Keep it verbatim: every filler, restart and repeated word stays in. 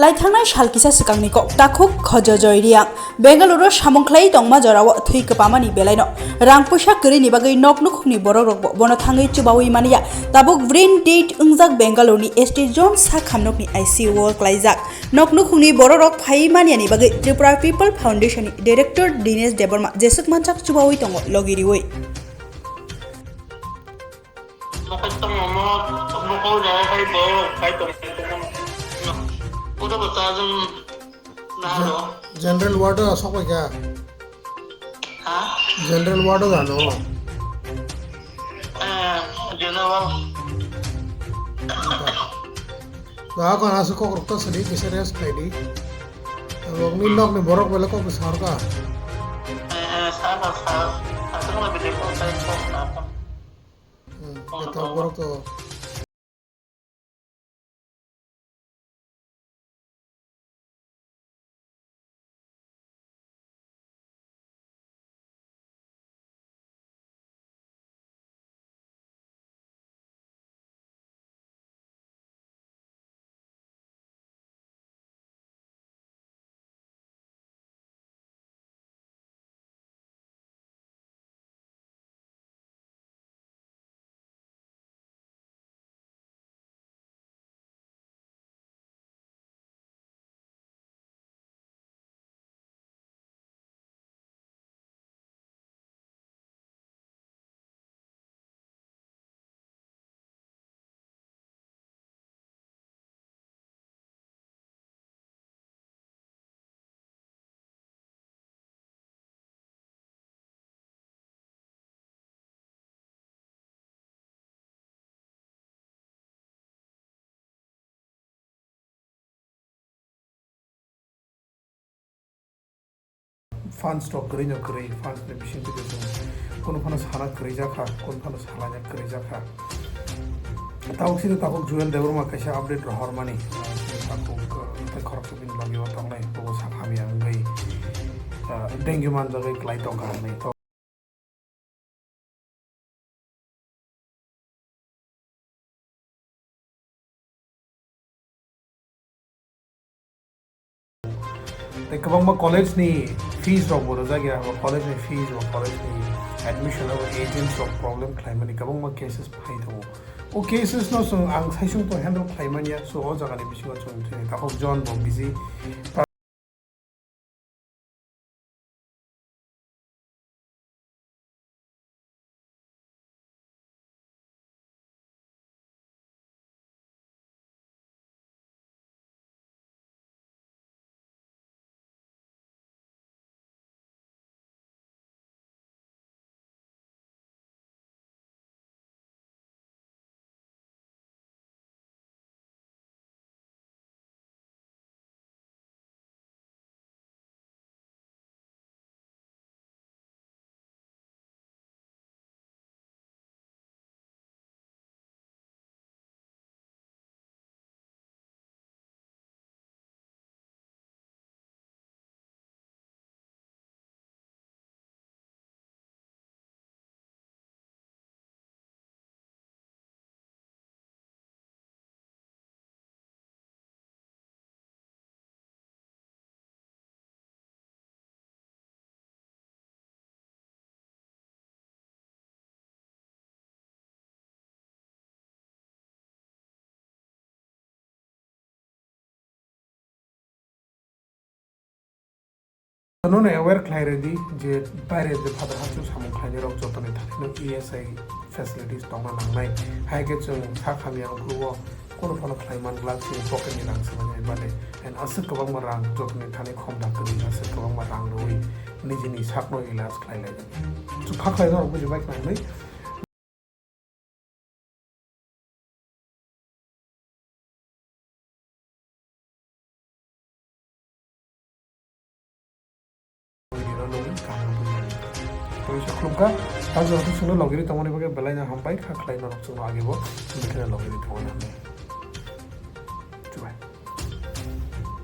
Laithangnai sal kisa swkangni kok, takhuk Khojojoy Reang. Bengaluru samung khlai tongma jorao thwi kwpamani belaino rang puisa kwrwini bagwi nok nukhungni borok rokbo bono thangwi chubawi manya. Tabuk brain dead wngjak Bengaluruni S T zone sak hamnokni I C U o klaijak. Nok nukhungni borok rok phai maniani bagwi Tripura People Foundation ni Director Dinesh Debbarma jeswk manjak chubawi tongo logi riwi. Mokhai tongmo, mokhai jaga khai bo, khai tong, khai tong. Udah betul jeng, nah, lo. General ward o asok bai kha? Ha? General ward o jano? Eh, general ward. Ba kon asok kok rok to sedi, kisa rest khai di. Abo ni nok ni borok bele kok sar ka? Eh, eh, sar, sar. Asok na bile kok, sar, sar. Hmm, betul, borok to. Fans rok kwrwi no kwrwi, fans ni bisingtwi bo chwng kunu phano sana kwrwi jakha, kunu phano salaina kwrwi jakha. Tabuk sini tabuk Jewel Debbarma kaisa update rohormani, tabuk, uh, tei khoroksa bini logi o tongnai, bo sak hamya wngwi, uh, dengue manjagwi kwlai tongkha hwnwi. Tei kwbangma college ni fees rok bo rwjak ya, bo college ni fees, bo college ni admission, abo agents rok problem khlaimani kwbangma cases phai tongo. O cases no chwng ang saisung to handle khlaimani ya, so o jaga ni bisingo chwng thini takhuk John bo busy. Nono aware khlai rwdi je baire je phatar hapsu samung khlainai rok jotoni thani no E S I facilities tongna nangnai. Hai khe chwng sak hamya ongkhorwo kono phano khlai man glak chini pocket ni rang swmani bade. And aswk kwbangma rang jotoni thani khom da kwrwi aswk kwbangma rang rwui nijini sakno ilaj khlai lai. Chwng kha khlai norok buji bai khnai hwnwi. Tei sa khulumkha, tang jora tei chwngno logiri tongmani bagwi belai no hambai kha khlai norok chwngno agi bo, bwkheno logiri tongmani hambai.